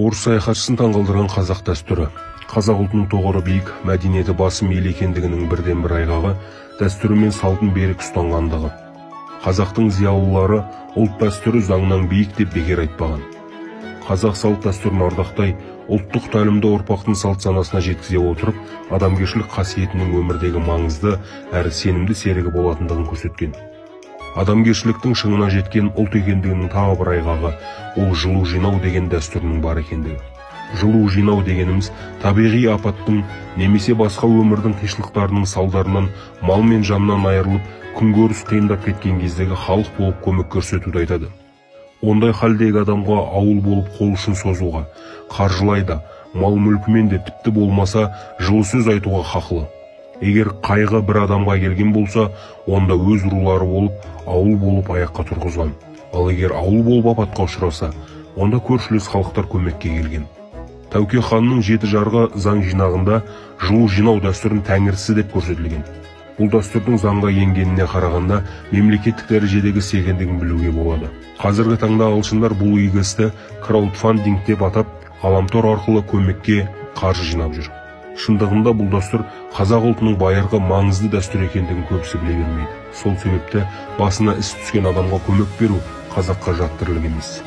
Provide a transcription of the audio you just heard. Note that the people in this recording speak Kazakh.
Орыс саяхатшысын таңғалдырған қазақ дәстүрі. Қазақ ұлтының тұғыры биік, мәдениеті басым ел екендігінің бірден-бір айғағы дәстүрі мен салтын берік ұстанғандығы. Қазақтың зиялылары ұлт дәстүрі заңнан биік деп бекер айтпаған. Қазақ салт дәстүрін ардақтай, ұлттық тәлімді ұрпақтың салт санасына жеткізе отырып, адамгершілік қасиетінің өмірдегі маңызды әрі сенімді серігі болатындығын көрсеткен. Адамгершіліктің шыңына жеткен ұлт екендігінің тағы бір айғағы ол жылу жинау деген дәстүрінің бар екендігі. Жылу жинау дегеніміз табиғи апаттың немесе басқа өмірдің қиыншылықтарының салдарынан мал мен жаннан айырылып, күнкөріс қиындап кеткен кездегі халық болып көмек көрсетуді айтады. Ондай халдегі адамға ауыл болып қол ұшын созуға, қаржылай да, мал мүлкімен де, тіпті болмаса жылы сөз айтуға хақылы. Егер қайғы бір адамға келген болса, онда өз рулары болып, ауыл болып аяққа тұрғызған. Ал егер ауыл болып апатқа ұшыраса, онда көршілес халықтар көмекке келген. Тәуке ханның жеті жарғы заң жинағында жылу жинау дәстүрін тәңірісі деп көрсетілген. Бұл дәстүрдің заңға енгеніне қарағанда мемлекеттік дәрежедегі іс екендігін білуге болады. Қазіргі таңда ағылшындар бұл игі істі краудфандинг деп атап, ғаламтор арқылы көмекке қаржы жинап жүр. Шындығында бұл дәстүр қазақ ұлтының байырғы маңызды дәстүр екендігін көбісі біле бермейді. Сол себепті басына іс түскен адамға көмек беру қазаққа жат тірлік емес.